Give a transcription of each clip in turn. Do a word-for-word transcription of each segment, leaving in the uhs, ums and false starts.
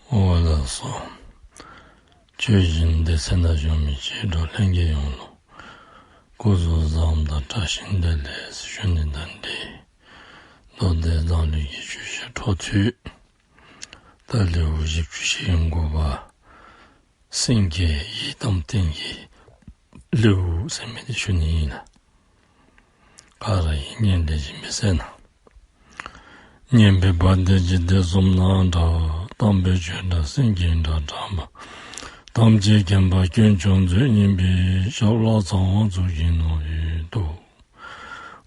འོ་ལགས་སོ། ཆོས་སྦྱིན་སྡེ་ཚན་ནང་བཞུགས་མི་ཆོས་གྲོགས་ལྷན་རྒྱས་ཡོངས་ལུ་སྐུ་གཟུགས་བཟང་དང་བཀྲ་ཤིས་བདེ་ལེགས་ཞུ་ནི་དང་འབྲེལ། མདོ་སྡེ་མཛངས་བླུན་གྱི་ཆོས་བཤད་འཕྲོ་མཐུད། ད་ལེའུ་བཞི་བཅུ་ཞེ་དགུ་པ། སེང་གེ་ཡི་དམ་བསྟན་གྱི་ལེའུ་ཟེར་མི་འདི་ཞུ་ནི་ཨིན་ལགས། ག་ར་གིས་ཉན་ཏེ་གཟིགས་གནང་། སྙན་པའི་བ་དན་འཇིག་རྟེན་གསུམ་ན་གྲགས། དམ་པའི་ཆོས་སྒྲ་སེང་གེའི་སྒྲ་བསྒྲགས་པ། ཐམས་ཅད་མཁྱེན་པ་དཀོན་མཆོག་མཛོད་བརྙེས་པའི། ཞབས་ལ་ཚངས་དབང་གཙུག་གི་ནོར་བུས་གཏུགས།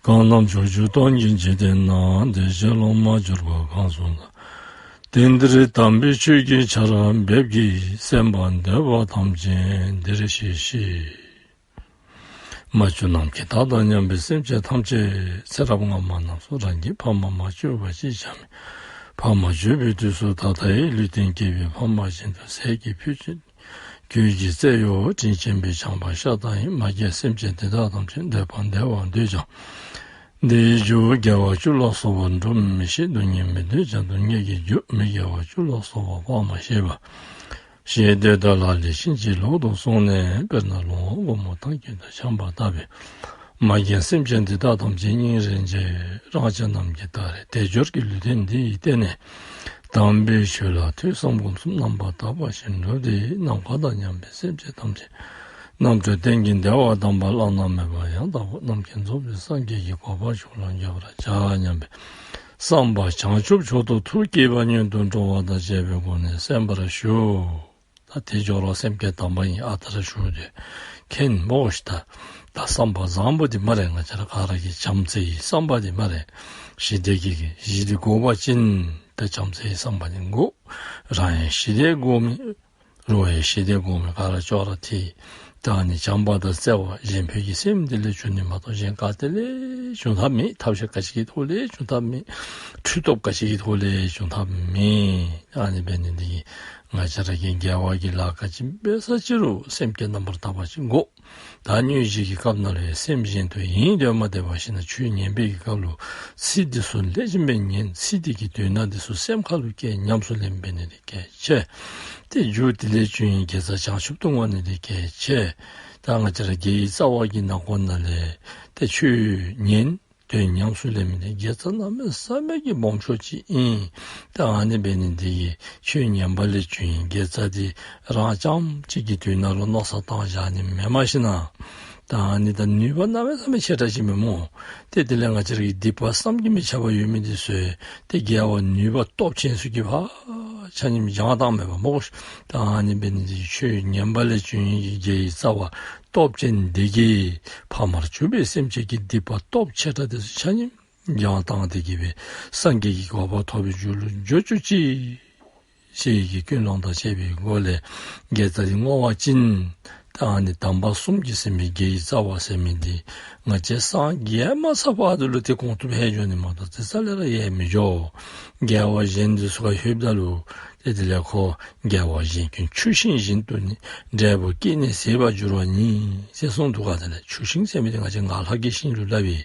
གང་རྣམས་ཕྱོགས་བཅུ་སྟོང་གི་འཇིག་རྟེན་ན། བདེ་གཤེགས་སློབ་མར་གྱུར་པ་གང་སུ་དག། དེང་འདིར་དམ་པའི་ཆོས་ཀྱི་ཆར་འབེབས་ཀྱིས། གསན་པར་འདོད་པ་ཐམས་ཅད་འདིར་གཤེགས་ཤིག། མ་གྱུར་ནམ་མཁའི་མཐའ་དང་མཉམ་པའི་སེམས་ཅན་ཐམས་ཅད་ཚེ་རབས་སྔ་མ་རྣམས་སུ་རང་གི་ཕ་མ་མ་བཅོས་པ་ཅིས་བྱ་མིན། ཕ་མ་བཅོས་པའི་དུས་སུ་ད་ལྟའི་ལུས་རྟེན་བསྐྱེད་པའི་ཕ་མ་བཞིན་དུ་ཟས་ཀྱི་ཕུད་ཀྱི་གོས་ཀྱི་རྩེ་གཡོགས་དྲིན་ཅན་པའི་བྱམས་པ་ཤ་སྟག་ཡིན། མ་རྒན་སེམས་ཅན་དེ་དག་ཐམས་ཅད་འདོད་པ་བདེ་བ་འདོད་ཀྱང་། འདིའི་རྒྱུ་དགེ་བ་བཅུ་ལ་སོགས་པ་སྒྲུབ་མི་ཤེས། སྡུག་བསྔལ་མི་འདོད་ཀྱང་སྡུག་བསྔལ་གྱི་རྒྱུ་མི་དགེ་བ་བཅུ་ལ་སོགས་པ་སྤང་མ་ཤེས་པ། ཞེ་འདོད་དང་ལག་ལེན་ཕྱིན་ཅི་ལོག་ཏུ་སོང་ནས། དཔེར་ན་ལོང་བ་སྒོར་མོ་ཐང་དཀྱིལ་དུ་འཁྱམས་པ་ལྟ་བུའི། མ་རྒན་སེམས་ཅན་འདི་དག་ཐམས་ཅད་སྙིང་རེ་རྗེ། རང་ཅག་རྣམས་ཀྱི་ད་རེས་དལ་འབྱོར་གྱི་ལུས་རྟེན་འདི་ཡི་སྟེང་ནས། དམ་པའི་ཆོས་ལ་ཐོས་བསམ་སྒོམ་གསུམ་རྣམ་པར་དག་པ་ཞིག་བསྒྲུབས་ཏེ། ནམ་མཁའ་དང་མཉམ་པའི་སེམས་ཅན་ཐམས་ཅད་རྣམ་གྲོལ་གཏན་གྱི་བདེ་བ་དམ་པ་བླ་ན་མེད་པ་ཡང་དག་པར་རྣམ་མཁྱེན་རྫོགས་པའི་སངས་རྒྱས་ཀྱི་གོ་འཕང་མཆོག་ལ་འགོད་པར་བྱ་སྙམ་པའི་བསམ་པ་བྱང་ཆུབ་མཆོག་ཏུ་ཐུགས་བསྐྱེད་པ་སྔོན་དུ་འགྲོ་བ་དང་བཅས་པའི་སྒོ་ནས་གསན་པར་ཞུ། ད་དེ་སྦྱོར་བ་སེམས་བསྐྱེད་དམ་པ་ཨིན། ཨ་རྟག་ར་ཞུ་སྟེ་མཁྱེན་མོ་ཤིག། ད་ད་བསམ་པ་བཟང་པོ་འདི་སྨ་རེ། ང་བཅས་ར་ག་ར་གི་བྱམས་བརྩེའི་བསམ་པ་འདི་སྨ་རེ། ཞི་བདེ་གི་གི་ཞི་བདེ་དགོ་པ་ཅིན་ད་བྱམས་བརྩེའི་བསམ་པ་འདི་དགོ། རང་ཡང་ཞི་བདེ་དགོ་མི། རོགས་ཡང་ཞི་བདེ་དགོ་མི། ག་ར་ཅོག་ར་འཐད། ད་ཨ་ནི་བྱམས་པ་དང་བརྩེ་བ་གཞན་ཕན་གྱི་སེམས་འདི་ལས་བྱུང་ནི་མ་གཏོགས་གཞན་ག་ཏེ་ལས་བྱུང་ཐབས་མེད། ཐབས་ཤེས་ག་ཅི་གི་ཐོག་ལས་བྱུང་ཐབས་མེད། མཐུ་སྟོབས་ག་ཅི་གི་ཐོག་ལས་བྱུང་ཐབས་མེད། ཨ་ནི་འབད་ནི་འདི་གིས་ང་བཅས་ར་གིས་དགེ་བ་གི་ལཱ་ག་ཅི་འབད་ས་ཅི་རུང་སེམས་བསྐྱེད་རྣམ་པར་དག་པ་ཅིག་དགོ། ད་དངོས་གཞི་གི་སྐབས་ནང་ལུ་ཡང་སེམས་གཞན་དུ་ཡེངས་སྡོད་མ་སྡོད་པར་ཞིན་ན་ཆོས་ཉན་པའི་གི་སྐབས་ལུ་ཚིག་འདི་ཚུ་ལེགས་ཤོམ་སྦེ་ཉན། ཚིག་འདི་གི་དོན་དག་འདི་ཚུ་སེམས་ཁ་ལུ་བསྐྱེད། ཉམས་སུ་ལེན་འབད་ནི་འདི་གལ་ཆེ། ཏེ་རྒྱུ་དེ་ལས་བྱུང་བའི་དགེ་རྩ་བྱང་ཆུབ་ཏུ་བསྔོ་ནི་འདི་གལ་ཆེ། ད་ང་བཅས་ར་དགེ་བའི་རྩ་བ་གི་ནང་ཁོངས་ནང་ལས་ཏེ་ཆོས་ཉན། དོན་ཉམས་སུ་ལེན་མི་འདི་དགེ་རྩ་གནམ་མེད་ས་མེད་ཀྱི་སྦོམ་ཤོས་ཅིག་ཨིན། ད་ཨ་ནི་འབད་ནི་འདི་གིས་ཆོས་ཉན་པ་ལས་བྱུང་བའི་དགེ་རྩ་འདི་རང་རྐྱངམ་གཅིག་གི་དོན་དག་ལུ་མནོ་བསམ་བཏང་བཞག་ནི་མེན་པར་ཞིན་ན། ད་ཨ་ནི་ད་ནུས་པ་གནམ་མེད་ས་མེད་ཆེ་དྲགས་ཅིག་མེན་མོ། ཏེ་དེ་ལས་ང་བཅས་ར་གི་སྡིག་པ་བསམ་གྱིས་མི་ཁྱབ་པ་ཡོད་མི་འདི་ཚུ་ཏེ་དགེ་བ་ནུས་པ་སྟོབས་ཆེན་ཚུ་གིས་ཕར་ཆ་མཉམ་སྦྱང་བཏངམ་མས་པ་མོ་ཤིག། ད་ཨ་ནི་འབད་ནི་འདི་གིས་ཆོས་ཉན་པ་ལས་བྱུང་བའི་དགེ་བའི་རྩ་བ་སྟོབས་ཅན་འདི་གིས་ཕ་མར་གྱུར་པའི་སེམས་ཅན་གྱི་སྡིག་པ་སྟོབས་ཆེ་དྲགས་འདི་ཚུ་ཆ་མཉམ་སྦྱང་བཏང་སྟེ་གི་སྦེ་སངས་རྒྱས་ཀྱི་གོ་འཕང་ཐོབ་པའི་རྒྱུ་ལུ་འགྱུར་བཅུག་ཅིག། ཞེས་ཀྱི་ཀུན་སློང་དང་བཅས་པའི་སྒོ་ལས་དགེ་རྩ་འདི་བསྔོ་བ་ཅིན། ད་ཨ་ནི་དམ་པ་གསུམ་གྱིས་ཟིན་པའི་དགེ་བའི་རྩ་བ་ཟེར་མི་འདི་ང་བཅས་སངས་རྒྱས་མ་ཚར་བར་དུ་ལུ་ཏེ་གོང་དུ་ལྷོད་འགྱོ་ནི་མ་གཏོགས་ཏེ་རྩ་ལས་ར་ཡལ་མི་འགྱོ། དགེ་བ་གཞན་འདི་ཚུ་ཁར་ལྷོདཔ་ད་ལུ་ཏེ་དེ་ལས་ཁོ་དགེ་བ་གཞན་ཀུན་ཆུ་ཤིང་བཞིན་དུ་ནི། འབྲས་བུ་སྐྱེས་ནས་ཟད་པར་འགྱུར་བ་ཉིད། ཟེར་གསུངས་འདུག་ག། དེ་ལས་ཆུ་ཤིང་ཟེར་མི་འདི་ང་བཅས་ངང་ལྷག་གི་ཤིང་ལུ་སླབ་ཨིན།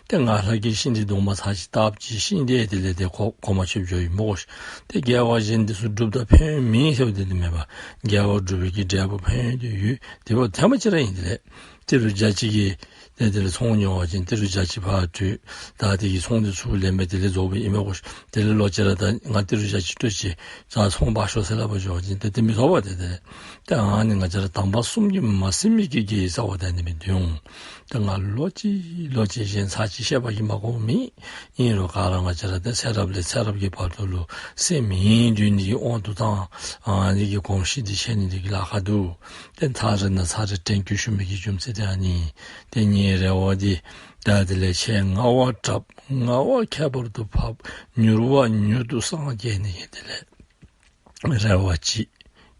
ཏེ་ངང་ལྷག་གི་ཤིང་འདི་གདོང་མ་ཚར་ཅིག་བཏབ་ཅི་ཤིང་འདི་དེ་ལས་ཏེ་གོ་གོ་མ་ཆོདཔ་འགྱོཝ་ཨིན་མོ་ཤིག། ཏེ་དགེ་བ་གཞན་འདི་ཚུ་སྒྲུབ་ད་ཕན་མེད་ཟེརཝ་འདི་ནི་མེན་པར་དགེ་བ་སྒྲུབ་པའི་གི་འབྲས་བུ་ཕན་ཡོན་འདི་ཡོད། དེ་འབདཝ་ད་མ་གཞི་ར་ཨིན། དེ་ལས་ཏི་རུ་བརྒྱ་གཅིག་གིས་ཏེ་དེ་ལས་ཚོང་ཉོ་བ་ཅིན་ཏི་རུ་བརྒྱ་གཅིག་ཕར་སྤྲོད། ད་དེ་གི་ཚོང་འདི་ཚུར་ལེན་པའི་དེ་ལས་རྫོགསཔ་ཨིན་མོ་ཤིག། དེ་ལས་ལོག་ཅི་ར་ད་ང་ཏི་རུ་བརྒྱ་གཅིག་སྤྲོད་ཅི། ད་ཚོང་འབག་ཤོག་ཟེར་སླབ་པ་འགྱོ་བ་ཅིན་ཏེ་དེ་མི་ཐོབ་པས། ཏེ་དེ་ལས་ཏེ་ཨ་ནི་ང་བཅས་ར་དམ་པ་གསུམ་གྱིས་མ་ཟིན་མི་གི་དགེ་བའི་རྩ་བ་དེ་ཨ་ནི་སྦེ་འདུག། ཏེ་ང་ལོག་ཅི་ལོག་ཅི་གཞན་ཚར་ཅིག་བཤད་པ་གིས་མ་གོཝ་མེད། ཨིན་རུང་ག་ར་ང་བཅས་ར་ཏེ་ཚེ་རབས་ལས་ཚེ་རབས་ཀྱི་བར་དུ་ལུ་སེམས་ཡེངས་སྡོད་ནི་གི་དབང་དུ་བཏང་ཨ་ནི་གི་གོམས་གཤིས་འདི་ཆེ་ནི་འདི་གིས་ལཱ་ཁག་འདུག། ཏེ་ཚར་རེ་ནང་ཚར་རེ་དྲན་སྐུལ་ཞུ་མི་གི་རྒྱུ་མཚན་དེ་ཨ་ནི། ཏེ་ངེའི་རེ་བ་འདི་ད་དེ་ལས་ཆེས་སྔ་བ་དྲགཔ་སྔ་བ་ཁྱད་པར་དུ་འཕགསཔ་མྱུར་བ་མྱུར་དུ་སངས་རྒྱས་ནི་གི་དེ་ལས་རེ་བ་ཅིག་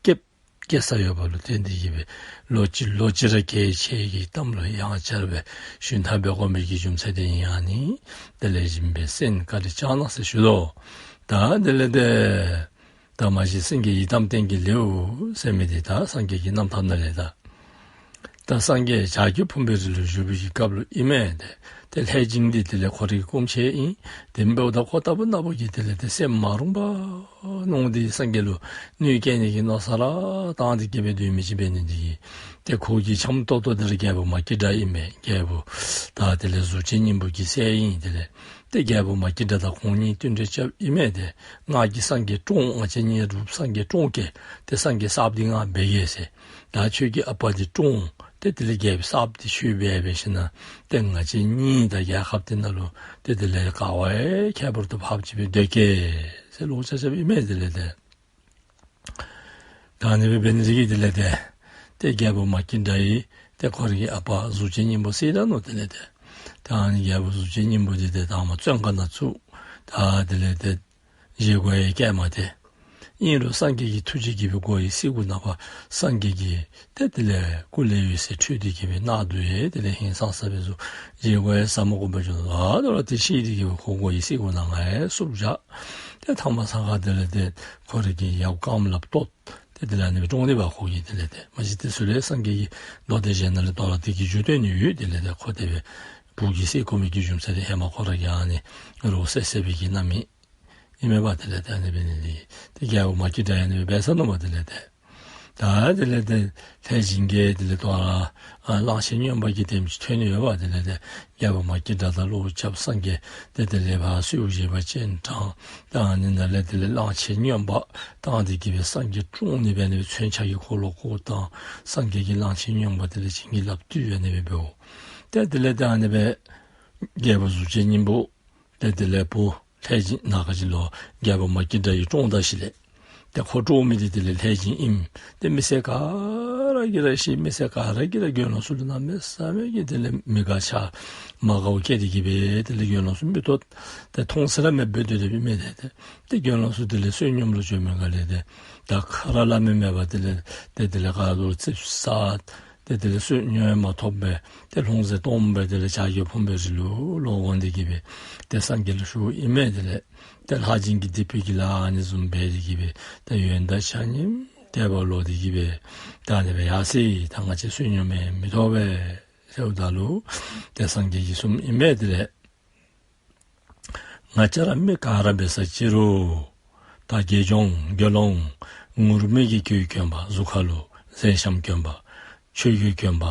སྐྱེདཔ་སྐྱེ་ས་ཡོདཔ་ལུ་བརྟེན་ཏེ་གི་སྦེ་ལོག་ཅི་ལོག་ཅི་ར་གལ་ཆེ་གི་གཏམ་ལུ་ཡང་བསྐྱར་སྦེ་ཞུ་ཐབས་འབད་དགོ་མི་གི་རྒྱུ་མཚན་དེ་ཨིན། ཨ་ནི་དེ་ལས་གཞན་པའི་གསན་བཀའ་དྲིན་བསྐྱང་གནང་ཟེར་ཞུ་དོ། ད་དེ་ལས་ཏེ་ད་མ་གཞི་སེང་གེ་ཡི་དམ་བསྟན་གྱི་ལེའུ་ཟེར་མི་འདི་ད་སངས་རྒྱས་ཀྱི་རྣམ་ཐར་ནང་ལས་ད་ད་སངས་རྒྱས་བྱ་རྒོད་ཕུང་པོའི་རི་ལུ་བཞུགས་པའི་གི་སྐབས་ལུ་ཨིན་མས། ཏེ་ ཏེ་ལྷས་སྦྱིན་འདི་དེ་ལས་ཁོ་རའི་སྐུ་མཆེད་ཨིན། དེ་འབདཝ་ད་ཁོ་ལྟ་བུ་ན་བུ་གིས་དེ་ལས་ཏེ་སེམས་མ་རུངས་པ་མནོ་སྟེ་སངས་རྒྱས་ལུ་གནོད་བསྐྱལ་ནི་གི་མནོ་བསམ་ར་བཏང་སྟེ་གི་སྦེ་སྡོད་མི་ཅིག་འབད་ནི་འདི་གིས་ཏེ་ཁོ་གིས་འཆམ་ཏོག་ཏོ་དེ་ལས་རྒྱལ་པོ་མ་སྐྱེས་དགྲ་ཨིན་མས། རྒྱལ་པོ་ད་དེ་ལས་གཟུགས་ཅན་སྙིང་པོ་གི་སྲས་ཨིན། དེ་ལས་ཏེ་རྒྱལ་པོ་མ་སྐྱེས་དགྲ་དང་ཁོང་གཉིས་བསྟུན་གྲོས་རྐྱབ་ཨིན་མས། ཏེ་ང་གིས་སངས་རྒྱས་བཀྲོངས། ང་བཅས་གཉིས་རུ་སངས་རྒྱས་བཀྲོངས་གེ། ཏེ་སངས་རྒྱས་གསརཔ་འདི་ང་འབད་གེ་ཟེར། ད་ཁྱོད་ཀྱི་ཨ་པ་འདི་བཀྲོངས། ཏེ་དེ་ལས་རྒྱལཔོ་གསརཔ་འདི་ཁྱོད་འབད་འབད་ཞིནམ་ལས་ཏེ་ང་བཅས་གཉིས་དང་རྒྱལ་ཁབ་འདི་ནང་ལུ་ཏེ་དེ་ལས་དགའ་བ་ཡང་ཁྱད་པར་དུ་འཕགསཔ་ཅིག་སྦེ་སྡོད་གེ་ཟེར་ལོག་ཆ་ཆ་སྦེ་ཨིན་མས། དེ་ལས་ཏེ་ད་ཨ་ནི་སྦེ་འབད་ནི་འདི་གིས་དེ་ལས་ཏེ་ཏེ་རྒྱལ་པོ་མ་སྐྱེས་དགྲ་ཡང་ཏེ་ཁོ་རའི་ཨ་པ་གཟུགས་ཅན་སྙིང་པོ་བསད་ད་ནུག། དེ་ལས་ཏེ་ད་ཨ་ནི་རྒྱལ་པོ་གཟུགས་ཅན་སྙིང་པོ་འདི་ཏེ་དང་པ་བཙོན་ཁང་ནང་བཙུགས། ད་དེ་ལས་ཏེ་བཞེས་སྒོ་ཡང་བཀལ་མ་སྟེར། ཨིན་རུང་སངས་རྒྱས་ཀྱི་ཐུགས་རྗེ་གིས་སྦེ་སྒོ་ཡི་སེར་ཀ་ནང་ཕར་སངས་རྒྱས་ཀྱི་ཏེ་དེ་ལས་སྐུ་ལས་འོད་ཟེར་འཕྲོས་ཏེ་གི་སྦེ་གནག་དུང་ཡང་དེ་ལས་ཧིང་སངས་ས་སྦེ་བཟོ། བཞེས་སྒོ་ཡང་ཟ་མ་དགོ་པར་འགྱོ། ད་ལྟོ་ར་ཏེ་ཤི་སྟེ་གི་སྦེ་ཁོ་སྒོ་ཡི་སེར་ཀ་ནང་ང་ཡང་བསུབ་བཞག། ཏེ་ཐ་མ་ས་ཁར་དེ་ལས་ཏེ་ཁོ་རའི་གི་ཡབ་རྐངམ་ལགཔ་བཏོག། ཏེ་དེ་ལས་ཨ་ནི་སྦེ་བཀྲོངས་ནི་འབད་ཁོ་གིས། དེ་ལས་ཏེ་མ་གཞི་དེ་ཚུ་ལས་སངས་རྒྱས་ཀྱིས་མདོ་སྡེ་རྒྱན་ནང་ལས་དོ་རུང་དེ་གི་རྒྱུ་སྟོན་ནི་ཡོད། དེ་ལས་ཏེ་ཁོ་དེ་སྦེ་བུ་གི་སེར་ཀ་མི་གི་རྒྱུ་མཚན་དེ་ཧེ་མ་ཁོ་ར་གིས་ཨ་ནི་རོ་བསད་བསད་པའི་གི་རྣམ་སྨིན་ཨིན་མས་པ། དེ་ལས་ཏེ་ཨ་ནི་འབད་ནི་འདི་ཏེ་རྒྱལ་པོ་མ་སྐྱེས་དགྲ་ཡང་ཨ་ནི་སྦེ་འབད་ས་ནུག་པ། དེ་ལས་ཏེ་ད་དེ་ལས་ཏེ་ལྷས་སྦྱིན་གྱིས་དེ་ལས་དོ་རུང་ཨ་གླང་ཆེན་སྨྱོན་པ་གི་དེམ་ཅིག་ཐོན་ནི་ཡོད་པ། དེ་ལས་ཏེ་རྒྱལ་པོ་མ་སྐྱེས་དགྲ་དང་བློ་རྐྱབ། སངས་རྒྱས་ཏེ་དེ་ལས་ཕར་གསོལཝ་བཞེས་པ་ཅིན་དྲང་། ད་ཨ་ནི་ནང་ལས་དེ་ལས་གླང་ཆེན་སྨྱོན་པ་བཏང་སྟེ་གི་སྦེ་སངས་རྒྱས་བཀྲོངས་ནི་འབད་ནི་སྦེ་མཚོན་ཆ་གི་འཁོར་ལོ་བསྐོར་བཏང་། སངས་རྒྱས་ཀྱིས་གླང་ཆེན་སྨྱོན་པ་དེ་ལས་བྱིན་གྱིས་བརླབས་བཏུལ་ཡང་ཨ་ནི་སྦེ་འབདཝ། ཏེ་དེ་ལས་ཏེ་ཨ་ནི་སྦེ་རྒྱལ་པོ་གཟུགས་ཅན་སྙིང་པོ་ཏེ་དེ་ལས་བུ་ལྷས་སྦྱིན་ནང་ག་ཅི་ལོ་རྒྱལ་པོ་མ་སྐྱེས་དགྲ་ཡང་བཀྲོངས་ད་ཞིནམ་ལས་ཏེ་ཁོ་བཀྲོངས་མི་འདི་དེ་ལས་ལྷས་སྦྱིན་ཨིནམ་ཏེ་མི་སེར་ག་ར་གིས་ར་ཤེས། མི་སེར་ག་ར་གིས་ར་དགེ་སློང་ཚུ་ལུ་གནམ་མེད་ས་མེད་ཀྱི་དེ་ལས་མི་དགའ་ཆ་མ་དགའཝ་བསྐྱེད་དེ་གི་སྦེ་དེ་ལས་དགེ་སློང་ཚུ་མིག་ཏོ་ཏེ་མཐོང་ས་ར་མེདཔ་སྦེ་སྡོད་དེ་སྦེ་མི་དེ་ཏེ་དགེ་སློང་ཚུ་དེ་ལས་བསོད་སྙོམས་ལུ་འགྱོ་མི་ག་ལས་ཏེ་ད་ཁ་ར་སླབ་མི་མེད་པར་དེ་ལས་ཏེ་དེ་ལས་ག་ལུ་ཙིགཔ་ཟ། ཏེ་དེ་ལས་བསོད་སྙོམས་མ་ཐོབ་པར་ཏེ་ལྷུང་བཟེད་སྟོངམ་སྦེ་དེ་ལས་བྱ་རྒོད་ཕུང་པོའི་རི་ལུ་ལོག་འོང་སྟེ་གི་སྦེ་ཏེ་སངས་རྒྱས་ལུ་ཞུཝ་ཨིན་མས། དེ་ལས་ཏེ་ལྷས་སྦྱིན་གྱིས་སྡིག་པའི་གི་ལཱ་ཨ་ནི་བཟུམ་འབད་དེ་གི་སྦེ་ཏེ་ཡོན་བདག་ཆ་མཉམ་དད་པ་ལོག་སྟེ་གི་སྦེ་ད་ཨ་ནི་སྦེ་ཡར་སོ་ཡི། ད་ང་བཅས་བསོད་སྙོམས་མི་ཐོབ་པས་ཟེརཝ་ད་ལུ་ཏེ་སངས་རྒྱས་ཀྱིས་གསུངམ་ཨིན་མས། དེ་ལས་ང་བཅས་ར་མི་ག་ར་འབད་ས་ཅི་རུང་ད་དགེ་སྦྱོང་དགེ་སློང་ངུར་སྨྲིག་གི་གོས་གྱོན་པ་གཟུགས་ཁར་ལུ་གཟན་ཤམ་གྱོན་པ་ཆོས་གོས་གྱོན་པ་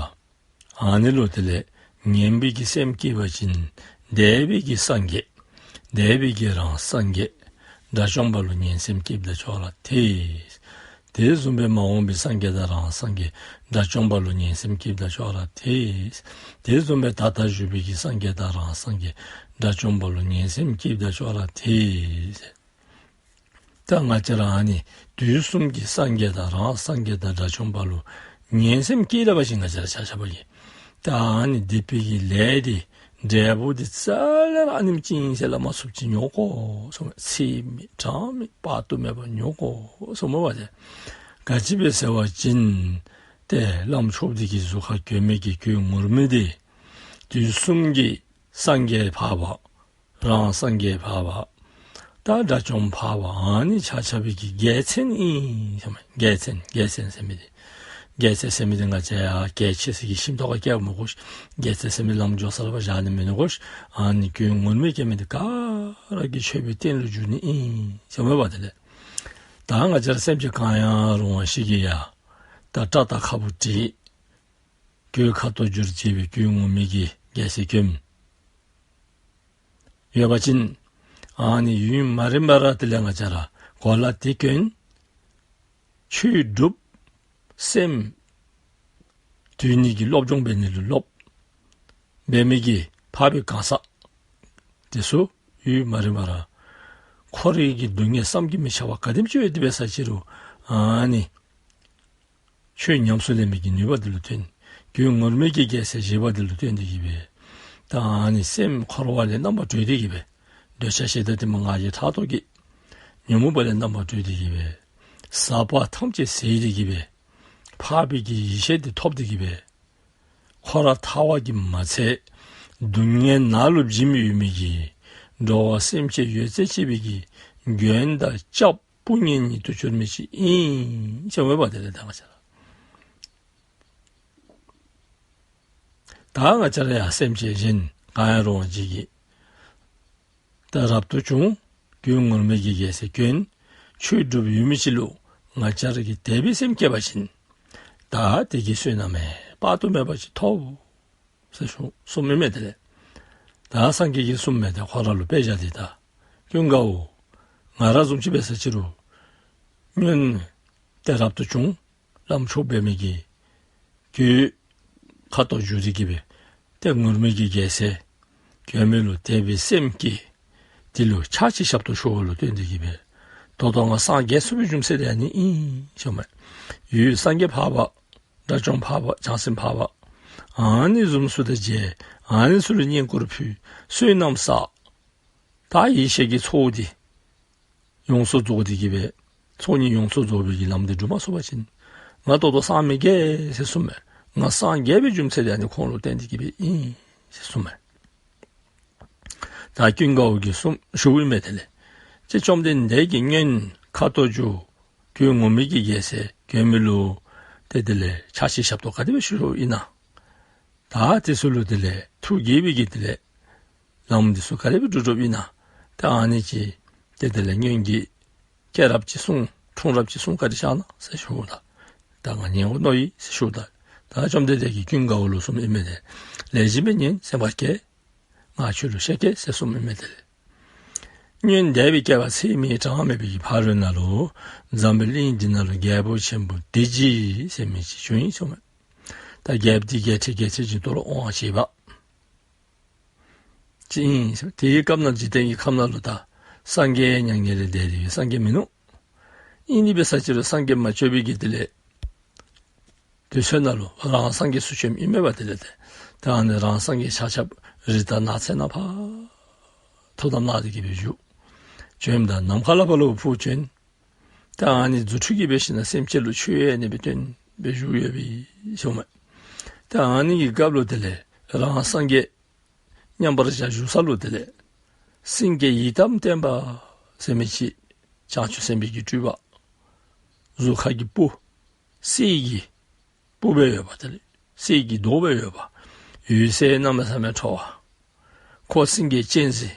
ཨ་ནི་ལུ་དེ་ལས་ངན་པའི་གི་སེམས་བསྐྱེད་པ་ཅིན་འདས་པའི་གི་སངས་རྒྱས་འདས་པའི་གི་རང་སངས་རྒྱས་དགྲ་བཅོམ་པ་ལུ་ངན་སེམས་བསྐྱེདཔ་དང་ཅོག་ར་འཐད། དེ་བཟུམ་སྦེ་མ་འོངས་པའི་སངས་རྒྱས་དང་རང་སངས་རྒྱས་དགྲ་བཅོམ་པ་ལུ་ངན་སེམས་བསྐྱེདཔ་དང་ཅོག་ར་འཐད། དེ་བཟུམ་སྦེ་ད་ལྟ་བཞུགས་པའི་གི་སངས་རྒྱས་དང་རང་སངས་རྒྱས་དགྲ་བཅོམ་པ་ལུ་ངན་སེམས་བསྐྱེདཔ་དང་ཅོག་ར་འཐད། ད་ང་བཅས་ར་ཨ་ནི་དུས་གསུམ་གྱི་སངས་རྒྱས་དང་རང་སངས་རྒྱས་དང་དགྲ་བཅོམ་པ་ལུ་ངན་སེམས་བསྐྱེད་ད་པ་ཅིན་ང་བཅས་ར་ཆ་ཁྱབ་ཀྱིས་ད་ཨ་ནི་སྡིག་པའི་གི་ལས་འདི་འབྲས་བུ་འདི་རྩ་ལས་ར་ཨ་ནེམ་ཅིག་ཨིན་ཟེར་སླབ་མ་ཚུགསཔ་ཅིག་མྱོང་དགོ་གསུངམ་མས། ཚད་མེད་གྲངས་མེད་དཔག་ཏུ་མེད་པ་མྱོང་དགོ་གསུངམ་མས་པ། ཏེ་ག་ཅི་སྦེ་ཟེར་བ་ཅིན་ཏེ་བླམ་ཆོསཔ་འདི་གི་གཟུགས་ཁར་གྱོན་མི་གི་གོས་ངུར་སྨྲིག་འདི་དུས་གསུམ་གྱི་སངས་རྒྱས་འཕགས་པ་རང་སངས་རྒྱས་འཕགས་པ་ད་དགྲ་བཅོམ་འཕགས་པ་ཨ་ནི་ཆ་ཁྱབ་ཀྱི་རྒྱལ་མཚན་ཨིན་ཟེརཝ་མས། རྒྱལ་མཚན་རྒྱལ་མཚན་ཟེར་མི་འདི་རྒྱལ་མཚན་ཟེར་མི་འདི་ང་བཅས་ཡར་རྒྱལ་ཆེ་ས་གི་ཤིང་ཏོག་ཁར་བཀལཝ་མི་དགོ་ཤིག། རྒྱལ་མཚན་ཟེར་མི་བླམ་འགྱོ་ས་ལུ་ཕར་བཞག་ནི་མིན་ནུག་གོ་ཤིག། ཨ་ནི་གོས་ངུར་སྨྲིག་གྱོན་མི་འདི་ག་ར་གིས་མཆོད་པའི་རྟེན་ལུ་འགྱུར་ནི་ཨིན་ཟེརཝ་མས་པ། དེ་ལས་ད་ང་བཅས་ར་སེམས་ཅན་གང་ཡང་རུང་བ་ཞིག་གིས་ཡང་ད་སྐྲ་དང་ཁ་སྤུ་བྲེགས། གོས་ཁ་དོག་བསྒྱུར་བྱས་པའི་གོས་ངུར་སྨྲིག་གི་རྒྱལ་མཚན་གྱོན། ཡོད་པ་ཅིན་ཨ་ནི་ཡུན་མ་རིངམ་ར་དེ་ལས་ང་བཅས་ར་གོ་ལ་དེ་གྱོན། ཆོས་སྒྲུབ། སེམས་དུལ་ནི་གི་སློབ་སྦྱོང་འབད་ནི་ལུ་སློབ། འབད་མི་གི་འཕགས་པའི་གང་ཟག་དེ་ཚུ་ཡུན་མ་རིངམ་ར་འཁོར་བའི་གི་སྡུག་བསྔལ་བསམ་གྱིས་མི་ཁྱབ་པ་ག་དེམ་ཅིག་ཡོད་དེ་འབད་ས་ཅི་རུང་ཨ་ནི་ཆོས་ཉམས་སུ་ལེན་མི་གི་ནུས་པ་འདི་ལུ་བརྟེན། གོས་ངུར་སྨྲིག་གི་རྒྱལ་མཚན་བཞེས་པ་འདི་ལུ་བརྟེན་ཏེ་གི་སྦེ་ད་ཨ་ནི་སེམས་འཁོར་བ་ལས་རྣམ་པར་གྲོལ་ཏེ་གི་སྦེ་འདོད་ཆགས་ཞེ་སྡང་གཏི་མུག་ང་རྒྱལ་ཕྲག་དོག་གི་ཉོན་མོངས་པ་ལས་རྣམ་པར་གྲོལ་ཏེ་གི་སྦེ་ཟག་པ་ཐམས་ཅད་ཟད་དེ་གི་སྦེ་འཕགས་པའི་གི་ཡེ་ཤེས་འདི་ཐོབ་སྟེ་གི་སྦེ་འཁོར་བ་ཐར་བ་གིས་མ་ཚད་སྡུག་བསྔལ་ནང་ལུ་འཇིམ་ཡོད་མི་གི་འགྲོ་བ་སེམས་ཅན་ཡོད་ཚད་ཅིག་སྦེ་གི་མགོན་དང་སྐྱབས་དཔུང་གཉེན་ཉིད་དུ་གྱུར་མི་ཅིག་ཨིན་ཟེརཝ་མས་པ། དེ་ལས་ད་ང་བཅས་ར་ད་ང་བཅས་ར་ཡང་སེམས་ཅན་གཞན་ གང་ཡང་རུང་བ་ཅིག་གིས་ད་རབ་ཏུ་བྱུང་། རྒྱུད་ངུར་སྨྲིག་གི་རྒྱལ་མཚན་བཀོན། ཆོས་སྒྲུབ་ཡུལ་མི་ཅིག་ལུ། ང་བཅས་ར་གིས་དད་པའི་སེམས་བསྐྱེད་པ་ཅིན། ད་དེ་གི་བསོད་ནམས་དཔག་ཏུ་མེད་པ་ཅིག་ཐོབ། ཟེར་ཞུ་གསུངམ་ཨིན་མས། དེ་ལས་ད་སངས་རྒྱས་ཀྱིས་གསུངམ་མས། ཏེ་ཁོ་ར་ལུ་དཔེ་བཞག་སྟེ། ད་ཀུན་དགའ་བོ་ང་ར་བཟུམ་ཅིག་འབད་ས་ཅིག་རུང་སྔོན་ཏེ་རབ་ཏུ་བྱུང་། བླམ་ཆོསཔ་འབད་མི་གི་རྒྱུད་ཁ་ཐོར་བསྒྱུར་ཏེ་གི་སྦེ་ཏེ་ངུར་སྨྲིག་གི་རྒྱལ་མཚན་བཀོན་མི་ལུ་དད་པའི་སེམས་བསྐྱེད། དེ་ལུ་ཕྱག་ཕྱི་ཞབས་ཏོག་ཞུ་བ་ལུ་བརྟེན་ཏེ་གི་སྦེ་ད་ལྟོ་ང་སངས་རྒྱས་ཚུགས་པའི་རྒྱུ་མཚན་དེ་ཨ་ནི་ཨིན་ཟེར་མས། ཡུལ་སངས་རྒྱས་འཕགས་པ། དགྲ་བཅོམ་འཕགས་པ། བྱང་སེམས་འཕགས་པ། ཨ་ནི་བཟུམ་ཚུ་དང་མཇལ། ཨ་ནི་ཚུ་ལུ་བསྙེན་བཀུར་ཕུལ། བསོད་ནམས་བསགས། ད་ཡེ་ཤེས་ཀྱི་ཚོགས་འདི་ཡོངས་སུ་རྫོགས་ཏེ་གི་སྦེ་ཚོགས་གཉིས་ཡོངས་སུ་རྫོགས་པའི་གི་ལམ་འདི་སྒྲུབ་མ་ཚུགས་པ་ཅིན་ང་ད་ལྟོ་སངས་མི་རྒྱས་ཟེར་གསུངམ་མས། ང་སངས་རྒྱས་པའི་རྒྱུ་མཚན་དེ་ཨ་ནི་ཁོང་ལུ་བརྟེན་ཏེ་གི་སྦེ་ཨིན་ཟེར་གསུངམ་མས། ད་ཀུན་དགའ་བོ་གིས་གསུངས་ཞུཝ་ཨིན་མས། དེ་ལས་ཏེ་བཅོམ་ལྡན་འདས་ཀྱིས་སྔོན་ཁ་ཐོར་བསྒྱུར་རྒྱུད་ངུར་སྨྲིག་གི་རྒྱལ་མཚན་བཀོན་མི་ལུ་ཏེ་དེ་ལས་ཕྱག་ཕྱི་ཞབས་ཏོག་ག་དེ་སྦེ་ཞུཝ་ཨིན་ན། ད་དེ་ཚུ་ལུ་དེ་ལས་ཐུགས་དགྱེས་པའི་གི་དེ་ལས་ལམ་འདི་ཚུ་ག་དེ་སྦེ་སྒྲུབ་སྒྲུབཔ་ཨིན་ན། ད་ཨ་ནི་ཅིག་ཏེ་དེ་ལས་སྔོན་གྱི་སྐྱེས་རབས་ཅིག་གསུང་འཁྲུངས་རབས་ཅིག་གསུང་བཀའ་དྲིན་བསྐྱང་གནང་ཟེར་ཞུཝ་ད། ད་ང་ཉན་དགོ་མནོ་ཡི་ཟེར་ཞུཝ་ད། ད་བཅོམ་ལྡན་འདས་ཀྱིས་ཀུན་དགའ་བོ་ལུ་གསུངམ་ཨིན་མས། ཏེ་ལེགས་ཤོམ་སྦེ་ཉན། སེམས་ཁར་བསྐྱེད། ང་ཁྱོད་ལུ་བཤད་གེ་ཟེར་གསུངམ་ཨིན་མས། དེ་ལས་སྔོན་འདས་པའི་བསྐལ་པ་ཚད་མེད་གྲངས་མེད་པའི་གི་ཕ་རོལ་ན་ལུ་འཛམ་བུའི་གླིང་འདི་ན་ལུ་རྒྱལ་པོ་ཆེན་པོ་སྡེ་བཞི་ཟེར་མི་ཅིག་བྱུང་ཡི་ཟེར་མས། ད་རྒྱལཔོ་འདི་རྒྱལ་ཁྲི་རྒྱལ་ཁྲི་ཅིག་ཏོ་ལོ་དབང་བྱེད་པ་ཅིག་ཨིན་ཟེར། དེའི་སྐབས་ན་འཇིག་རྟེན་གྱི་ཁམས་ན་ལུ་ད་སངས་རྒྱས་མྱ་ངན་ལས་འདས་ཏེ་སངས་རྒྱས་མིན་ནུག། ཨིན་ནི་འབད་ས་ཅིག་རུང་སངས་རྒྱས་མ་བྱོན་པའི་གི་དེ་ལས་དུས་ཚོད་ན་ལུ་རང་སངས་རྒྱས་ཚུ་བྱོནམ་ཨིན་མས་པ། དེ་ལས་ཏེ་ད་ཨ་ནི་རང་སངས་རྒྱས་ཆ་ཁྱབ་རི་དང་ནགས་ཚལ་ནང་ཕར་ཐུགས་དམ་གནང་སྟེ་གི་སྦེ་བཞུགས། བྱོནམ་ད་ནམ་མཁའ་ལས་ཕར་ལུ་འཕུར་བྱོན། ད་ཨ་ནི་རྫུ་འཕྲུལ་གྱིས་འབད་ཞིན་ན་སེམས་ཅན་ལུ་ཆོས་ཡང་ཨ་ནི་སྦེ་སྟོན་སྦེ་བཞུགས་ཡོད་པའི་ཟེར་མས། ད་ཨ་ནི་གི་སྐབས་ལུ་དེ་ལས་རང་སངས་རྒྱས་མཉམ་པར་བཞག་བཞུགས་ས་ལུ་དེ་ལས་སེང་གེ་ཡི་དམ་བརྟན་པ་ཟེར་མི་ཅིག་བྱང་ཆུབ་སེམས་དཔའི་གི་སྤྲུལ་པ། གཟུགས་ཁ་གི་སྤུ་གསེར་གྱི་སྤུ་སྦེ་ཡོད་པ། དེ་ལས་གསེར་གྱི་མདོག་སྦེ་ཡོད་པ། འོད་ཟེར་གནམ་མེད་ས་མེད་འཕྲོ་བ། ཁོ་སེང་གེ་གཅན་གཟན།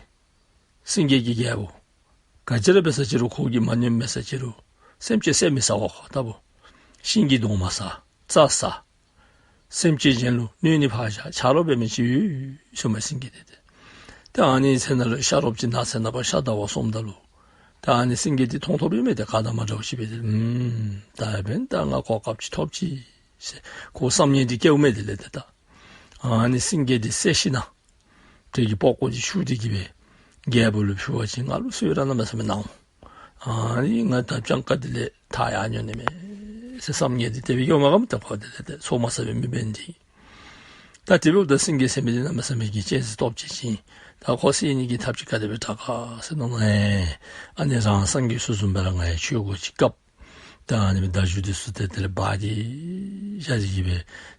སེང་གེ་གི་རྒྱལ་པོ། ག་ཅི་ར་འབད་ས་ཅིག་རུང་ཁོ་གིས་མ་ཉན་མི་ས་ཅིག་རུང་སེམས་ཅན་བསད་མི་ཟ་བ། ཁོ་ལྟ་བུ་ཤིང་གི་སྡོང་མ་ཟ། རྩྭ་ཟ། སེམས་ཅན་གཞན་ལུ་གནོད་ནི་ཕར་བཞག་ཆ་རོགས་འབད་མི་ཅིག་ཡོད་ཟེར་མས། སེང་གེ་འདི་ཏེ། ཏེ་ཨ་ནི་ཚེ་ན་ལུ་ཤ་རོགསཔ་ཅིག་ནགས་ཚལ་ནང་ཕར་ཤ་བདའ་བར་སོངམ་ད་ལུ་ད་ཨ་ནི་སེང་གེ་འདི་མཐོང་ཐོབ་ཨིན་མས། ཏེ་ག་དང་མ་འདྲཝ་ཅིག་སྦེ་ཏེ་ཨུམ་ད་འབདན་ད་ང་གོ་སྐབས་ཅིག་ཐོབ་ཅི་ཟེར་ཁོ་བསམ་ངན་འདི་སྐྱེཝ་མས། དེ་ལས་ཏེ་ད་ཨ་ནི་སེང་གེ་འདི་བསད་ཞིན་ན་དེ་གི་པགས་ཀོ་འདི་བཤུ་སྟེ་གི་སྦེ་རྒྱལ་པོ་ལུ་ཕུལ་བ་ཅིན་ང་ལུ་གསོལ་རས་གནམ་མེད་ས་མེད་གནང་འོང་། ཨ་ནི་ང་ད་སྤྱང་ཀ་དེ་ལས་ཐར་ཡར་འགྱོ་ནི་མས་ཟེར་བསམ་ངན་འདི་དེ་སྦེ་ཡོདཔ་མས་ག་མས། ད་ཁོ་དེ་ལས་ཏེ་ཚོགས་མ་བསགས་པའི་མི་འབད་ནི་འདི། ད་དེ་འབདཝ་ད་སེང་གེ་ཟེར་མི་འདི་གནམ་མེད་ས་མེད་ཀྱི་གཅན་གཟན་སྟོབས་ཆེ་ཅིག་ཨིན། ད་ཁོ་བསད་ནི་གི་ཐབས་ཅིག་ག་དེ་སྦེ་དྲག་ག་ཟེར་མནོ་ནི། ཨ་ནི་རང་སངས་རྒྱས་ཚུ་བཟུམ་སྦེ་ར་ང་ཡང་ཆོས་གོས་ཅིག་བཀབ། ད་ཨ་ནི་སྦེ་མདའ་གཞུ་འདི་ཚུ་ཏེ་དེ་ལས་འབག་སྟེ་བཞག་སྟེ་གི་སྦེ་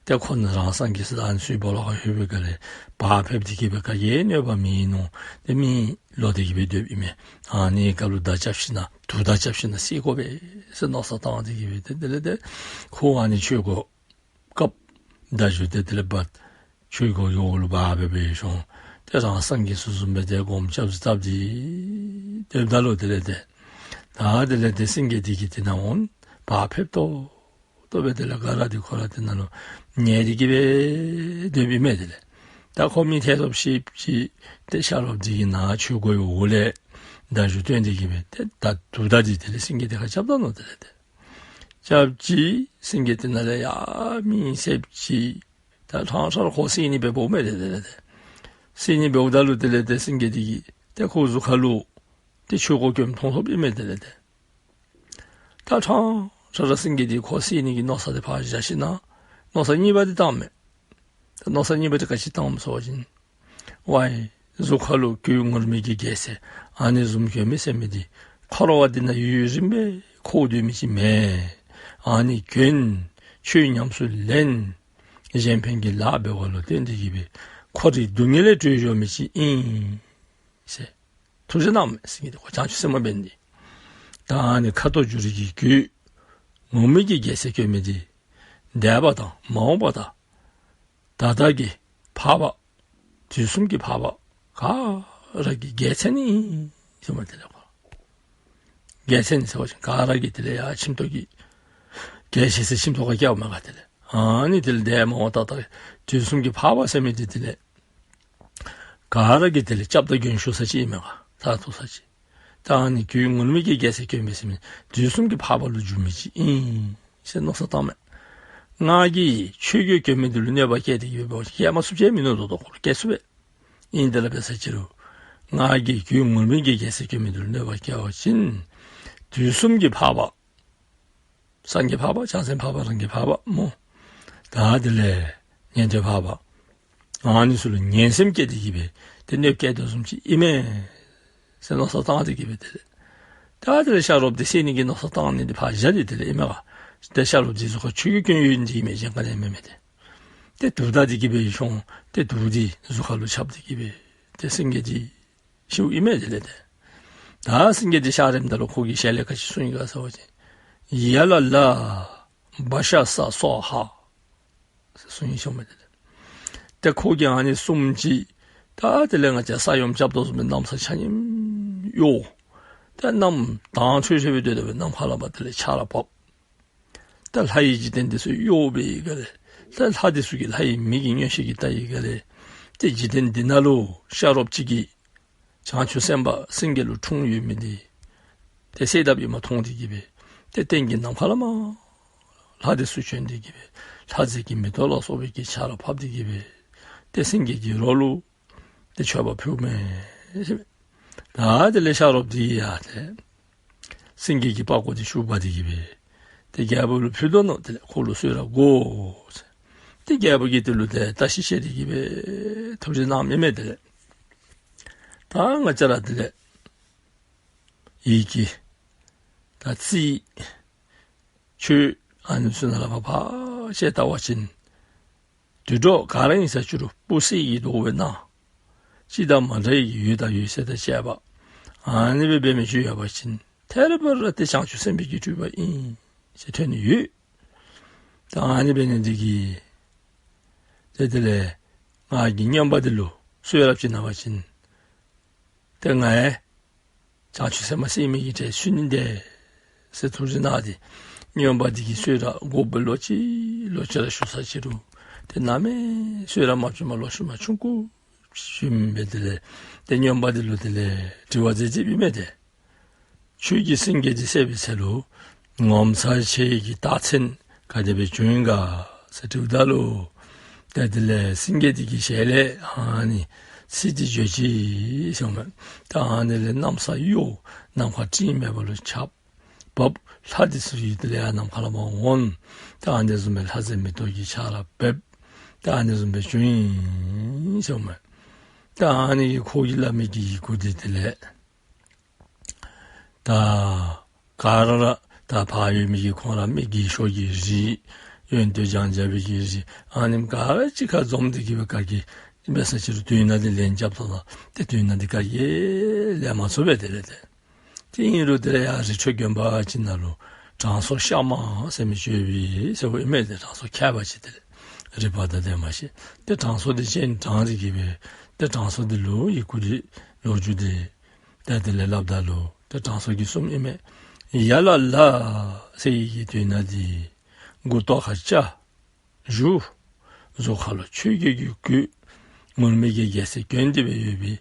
ཏེ་ཁོ་ནི་རང་སངས་རྒྱས་ཟེར་ཨ་ནི་ཚུ་གི་སྦོ་ལོགས་ཁར་ལྷོད་པའི་སྒང་ལས་བག་ཕེབས་ཏེ་གི་སྦེ་ག་གིས་གནོད་པ་མེད་ནུག། ཏེ་མི་ལོག་སྟེ་གི་སྦེ་སྡོདཔ་ཨིན་མས། ཨ་ནི་སྐབས་ལུ་མདའ་རྐྱབ་ཞིན་ན་དུག་མདའ་རྐྱབ་ཞིན་ན་བསད་དགོ་པས་ཟེར་མནོ་བསམ་བཏང་སྟེ་གི་སྦེ་ཏེ་དེ་ལས་ཏེ་ཁོ་ཨ་ནི་ཆོས་གོས་བཀབ། མདའ་གཞུ་འདི་དེ་ལས་འབག། ཆོས་གོས་ཀྱི་འོག་ལུ་འབག་སྦེ་སྦེ་ཤོང་། ཏེ་རང་སངས་རྒྱས་ཚུ་བཟུམ་སྦེ་ཏེ་སྒོམ་རྐྱབ་སྟེ་སྡོདཔ་ད་ལུ་དེ་ལས་ཏེ་ད་དེ་ལས་ཏེ་སེང་གེ་འདི་གིས་དེ་ནང་འོང་བག་ཕེབས་ཏོག་ཏོ་སྦེ་དེ་ལས་ག་ར་འདི་ཁོ་ར་དེ་ནང་ལུ་ཉལ་ཏེ་གི་སྦེ་སྡོདཔ་ཨིན་མས། དེ་ལས་ད་ཁོ་མི་ཐེ་ཚོམ་ཤེས་ཅི། ཏེ་ཤ་རོགསཔ་འདི་གིས་ནཱ་ཆོས་གོས་ཀྱི་འོག་ལས་མདའ་གཞུ་བཏོན་ཏེ་གི་སྦེ་ཏེ་ད་དུག་མདའ་འདི་དེ་ལས་སེང་གེ་འདི་ཁར་རྐྱབ་ད་ནུག། དེ་ལས་ཏེ་རྐྱབ་ཅི། སེང་གེ་འདི་ནང་ལས་ཡར་མི་སླེབས་ཅི། ད་ཕྲང་ཕྲང་ར་ཁོ་བསད་ནི་འབདཝ་མས། དེ་ལས་ཏེ་བསད་ནི་འབདཝ་ད་ལུ་དེ་ལས་ཏེ་སེང་གེ་འདི་གིས་ཏེ་ཁོ་གཟུགས་ཁར་ལུ་ཏེ་ཆོས་གོས་གྱོནམ་མཐོང་ཐོབ་ཨིན་མས། དེ་ལས་ཏེ་ད་ཕྲང་ཕྲང་ར་སེང་གེ་འདི་ཁོ་བསད་ནི་གི་མནོ་བསམ་འདི་ཕར་བཞག་ཞིན་ན་མནོ་བསམ་གཉིས་པ་འདི་བཏངམ་མས། ད་མནོ་བསམ་གཉིས་པ་འདི་ག་ཅི་བཏངམ་སྨོ་ཟེར་བ་ཅིན་ཝའི་གཟུགས་ཁར་ལུ་རྒྱུད་ངུར་སྨྲིག་གི་རྒྱལ་མཚན་ཨ་ནི་བཟུམ་གྱོན་མི་ཟེར་མི་འདི་འཁོར་བ་འདི་ནང་ཡུན་རིངམོ་སྦེ་འཁོར་སྡོད་མི་ཅིག་མེན། ཨ་ནི་གྱོན་ཆོས་ཉམས་སུ་ལེན་གཞན་ཕན་གྱི་ལཱ་འབད་བ་ལུ་བརྟེན་ཏེ་གི་སྦེ་འཁོར་བའི་སྡུག་བསྔལ་ལས་གྲོལ་འགྱོ་མི་ཅིག་ཨིན་ཟེར་ཐུགས་རྗེ་གནངམ་མས། སེང་གེ་འདི་ཁོ་བྱང་ཆུབ་སེམས་དཔའ་འབད་ནི་འདི། ད་ཨ་ནི་ཁ་ཐོར་བསྒྱུར་གྱི་རྒྱུད་ངུར་སྨྲིག་གི་རྒྱལ་མཚན་གྱོན་མི་འདི་འདས་པ་དང་མ་འོངས་པ་དང་ད་ལྟ་གི་འཕགས་པ་ དུས་གསུམ་གྱི་འཕགས་པ་ག་ར་གི་རྒྱལ་མཚན་ཨིན་ཟེརཝ་མས། དེ་ལས་ཁོ་རྒྱལ་མཚན་ཟེར་བ་ཅིན་ག་ར་གི་དེ་ལས་ཡར་ཁྱིམ་ཐོག་གི་རྒྱལ་བྱེད་ཟེར་ཁྱིམ་ཐོག་ཁར་བཀལཝ་མས་ག། དེ་ལས་ཨ་ནི་དེ་ལས་འདས་མ་འོངས་ད་ལྟ་དུས་གསུམ་གྱི་འཕགས་པ་ཟེར་མི་འདི་དེ་ལས་ག་ར་གིས་དེ་ལས་སྐྱབས་དང་མགོན་ཞུ་ས་ཅིག་ཨིན་མས་ག། ད་ཐུག་ས་ཅིག། ད་ཨ་ནི་རྒྱུད་ངུར་སྨྲིག་གི་རྒྱལ་མཚན་གྱོན་མི་ཟེར་མི་དུས་གསུམ་གྱི་འཕགས་པ་ལུ་འགྱུར་མི་ཅིག་ཨིན་ཟེར་མནོ་བསམ་བཏངམ་མས། ང་གིས་ཆོས་གོས་གྱོན་མི་འདི་ལུ་གནོད་པ་བསྐྱལ་ཏེ་གི་འབད་བ་ཅིན་བསྐྱལ་མ་ཚུགསཔ་ཅིག་མིན་ནུག། ད་ལྟོ་ཁོ་ལུ་བསྐྱལ་ཚུགས་པས། ཨིན་དེ་ལས་འབད་ས་ཅིག་རུང་ང་གིས་རྒྱུད་ངུར་སྨྲིག་གི་རྒྱལ་མཚན་གྱོན་མི་འདི་ལུ་གནོད་པ་བསྐྱལ་བ་ཅིན་དུས་གསུམ་གྱི་འཕགས་པ་སངས་རྒྱས་འཕགས་པ་བྱང་སེམས་འཕགས་པ་རང་རྒྱལ་འཕགས་པ་སྨོ། ད་དེ་ལས་ཉན་ཐོས་འཕགས་པ་ཨ་ནི་ཚུ་ལུ་ངན་སེམས་བསྐྱེད་དེ་གི་སྦེ་ཏེ་གནོདཔ་བཀལ་དོ་བཟུམ་ཅིག་ཨིན་མས་ཟེར་མནོ་བསམ་བཏང་སྟེ་གི་སྦེ་དེ་ལས་ད་དེ་ལས་ཤ་རོགསཔ་འདི་བསད་ནི་གི་མནོ་བསམ་བཏང་ནི་འདི་ཕར་བཞག་སྟེ་དེ་ལས་ཨིན་མས་ག། ཏེ་ཤ་རོགསཔ་འདི་གཟུགས་ཁར་ཆོས་གོས་གྱོན་ཡོད་ནི་འདི་ཨིན་མས། གཞན་ག་ནི་ཡང་མེན་མས། ཏེ་ཏེ་དུག་བཏང་སྟེ་གི་སྦེ་ཤོང་། ཏེ་དུག་འདི་གཟུགས་ཁར་ལུ་ཁྱབ་སྟེ་གི་སྦེ་ཏེ་སེང་གེ་འདི་ཤིཝ་ཨིན་མས། དེ་ལས་ཏེ་ད་སེང་གེ་འདི་ཤ་རནམ་ད་ལུ་ཁོ་གི་ཞལ་ལས་ག་ཅི་གསུངས་ཡི་ག་ཟེར་བ་ཅིན་ཡ་ལ་ལ་བ་ཤ་ས་སྭཱ་ཧཱ་ཟེར་གསུངས་ཡི་ཟེརཝ་མས། དེ་ལས་ཏེ་ཁོ་གིས་ཨ་ནི་གསུངམ་ཅིག། ད་དེ་ལས་ང་བཅས་ས་ཡོམ་རྐྱབ་དོ་བཟུམ་སྦེ་གནམ་ས་ཆ་མཉམ་གཡོ། ད་གནམ་དྭངས་འཕྲོས་འཕྲོས་སྦེ་སྡོད་སྡོདཔ་སྦེ་ནམ་མཁའ་ལས་ཕར་དེ་ལས་ཆར་ར་བབས། ད་ལྷ་ཡི་འཇིག་རྟེན་འདི་ཚུ་གཡོ་བའི་སྒང་ལས་ད་ལྷ་འདི་ཚུ་གིས་ལྷ་ཡི་མིག་གིས་མངོན་ཤེས་ཀྱིས་བལྟ་བའི་སྒང་ལས་ཏེ་འཇིག་རྟེན་འདི་ནང་ལུ་ཤ་རོགསཔ་ཅིག་གིས་བྱང་ཆུབ་སེམས་དཔའ་སེང་གེ་ལུ་འཁྲུངས་ཡོད་མི་འདི་ཏེ་བསད་དཔ་ཨིནམ་མཐོང་སྟེ་གི་སྦེ་ཏེ་སྟེང་གི་ནམ་མཁའ་ལས་མར་ལྷ་འདི་ཚུ་བྱོན་ཏེ་གི་སྦེ་ལྷ་རྫས་ཀྱི་མེ་ཏོག་ལ་སོགས་པའི་གི་ཆར་ར་ཕབ་སྟེ་གི་སྦེ་ཏེ་སེང་གེ་གི་རོ་ལུ་ཏེ་མཆོད་པ་ཕུལཝ་མས། ད་དེ་ལས་ཤ་རོགསཔ་འདི་ཡང་ཏེ་སེང་གེ་གི་པགས་ཀོ་འདི་ཤུགས་འབག་སྟེ་གི་སྦེ་ཏེ་རྒྱལ་པོ་ལུ་ཕུལ་དོ་མནོ། དེ་ལས་ཁོ་ལུ་གསོལ་རས་དགོ་ཟེར། ཏེ་རྒྱལ་པོ་གིས་དེ་ལུ་ཏེ་བརྟག་ཞིབ་བྱས་ཏེ་གི་སྦེ་ཐུགས་རྗེ་གནངམ་ཨིན་མས། དེ་ལས་ད་ང་བཅས་ར་དེ་ལས་ཡི་གེ་དང་རྩིས་ཆོས་ཨ་ནི་ཚུ་ནང་ལས་ཕར་ཕར་དཔྱད་བལྟ་བ་ཅིན་དུད་འགྲོ་ག་ར་ཨིན་ས་ཅིག་རུང་སྤུ་སེ་ཡི་མདོག་སྦེ་སྣང་། སྤྱི་དང་མ་འདྲ་བའི་འོད་དང་འོད་ཟེར་དང་བཅས་པ་ཨ་ནི་སྦེ་འབད་མི་ཅིག་ཡོད་པ་ཅིན་ཐད་རི་བ་རི་ཏེ་བྱང་ཆུབ་སེམས་དཔའི་གི་སྤྲུལ་པ་ཨིན་ཟེར་ཐོན་ནི་ཡོད། ད་ཨ་ནི་འབད་ནི་འདི་གིས་ཏེ་དེ་ལས་ང་གིས་རྔོན་པ་འདི་ལུ་གསོལ་རས་ཅིག་གནང་བ་ཅིན་ཏེ་ང་ཡང་བྱང་ཆུབ་སེམས་དཔའ་སེང་མི་གི་གྲལ་ཚུད་ནི་འདི་ཟེར་ཐུགས་རྗེ་གནང་སྟེ་རྔོན་པ་འདི་གིས་གསོལ་རས་དགོཔ་སྦེ་ལོག་ཅི་ལོག་ཅི་ར་ཞུ་ས་ཅིག་རུང་ཏེ་གནམ་མེད་ས་མེད་གསོལ་རས་མ་བྱུངམ་ལོག་ཤུལ་མ་ཆུང་ཀུ་ཅིག་ཨིན་པས། དེ་ལས་ཏེ་རྔོན་པ་འདི་ལུ་དེ་ལས་དྲི་བ་མཛད་མཛདཔ་ཨིན་མས། ཏེ་ཁྱོད་ཀྱིས་སེང་གེ་འདི་བསད་པའི་ཚེ་ལུ་ངོ་མཚར་ཆེ་བའི་གི་རྟགས་མཚན་ག་དེ་སྦེ་བྱུང་ཡི་ག་ཟེར་དྲིཝ་ད་ལུ་ཏེ་དེ་ལས་སེང་གེ་འདི་གི་ཞལ་ལས་ཨ་ནི་ཚིག་འདི་བརྗོད་ཅི་ཟེརཝ་མས། ད་ཨ་ནི་ལས་གནམ་ས་གཡོ། ནམ་མཁའ་སྤྲིན་མེད་པ་ལུ་ཆརཔ་བབས། ལྷ་འདི་ཚུ་གིས་དེ་ལས་ཡར་ནམ་མཁའ་ལས་མར་འོང་། ད་ཨ་ནི་བཟུམ་སྦེ་ལྷ་རྫས་མེ་ཏོག་གི་ཆར་ར་འབེབས། ད་ཨ་ནི་བཟུམ་སྦེ་བྱུང་ཡི་ཟེརཝ་མས། ད་ཨ་ནི་གི་ཁོ་གིས་སླབ་མི་གི་ཡི་གུ་འདི་དེ་ལས་ད་ག་ར་ར་ད་ཕར་ཡོད་མི་གི་ཁོང་ར་མི་རྒས་ཤོས་ཀྱི་རིགས་ཡོན་ཏན་སྦྱང་བྱ་བའི་གི་རིགས་ཨ་ནི་ག་ར་གཅིག་ཁར་འཛོམས་ཏེ་གི་སྦེ་ག་གིས་འབད་ས་ཅིག་རུང་དོན་དག་འདི་ལན་རྐྱབ་ད་ལུ་ཏེ་དོན་དག་འདི་ག་གིས་ལན་མ་ཚུགས་པས། དེ་ལས་ཏེ་ཏེ་ཨིན་རུང་དེ་ལས་ཡར་རི་ཁྲོད་དགོན་པ་ཅིག་ནང་ལུ་དྲང་སྲོང་ཤ་མ་ཟེར་མི་ཅིག་ཡོད་པས་ཟེརཝ་ཨིན་མས། ཏེ་དྲང་སྲོང་མཁས་པ་ཅིག་དེ་ལས་རིག་པ་དང་ལྡན་པ་ཅིག། ཏེ་དྲང་སྲོང་འདི་སྤྱན་དྲངས་ཏེ་གི་སྦེ་ཏེ་དྲང་སྲོང་འདི་ལུ་ཡི་གུ་འདི་ལོ་རྒྱུས་འདི་ཏེ་དེ་ལས་སླབ་ད་ལུ་ཏེ་དྲང་སྲོང་གིས་གསུངམ་ཨིན་མས། ཡ་ལ་ལ་ཟེར་བའི་གི་དོན་དག་འདི་མགུ་ཏོ་ཁར་སྐྱ་བཞར། གཟུགས་ཁར་ལུ་ཆོས་གོས་ཀྱི་གོས། ངུར་སྨྲིག་གི་རྒྱལ་མཚན་གྱོན་ཏེ་སྦེ་ཡོད་པའི་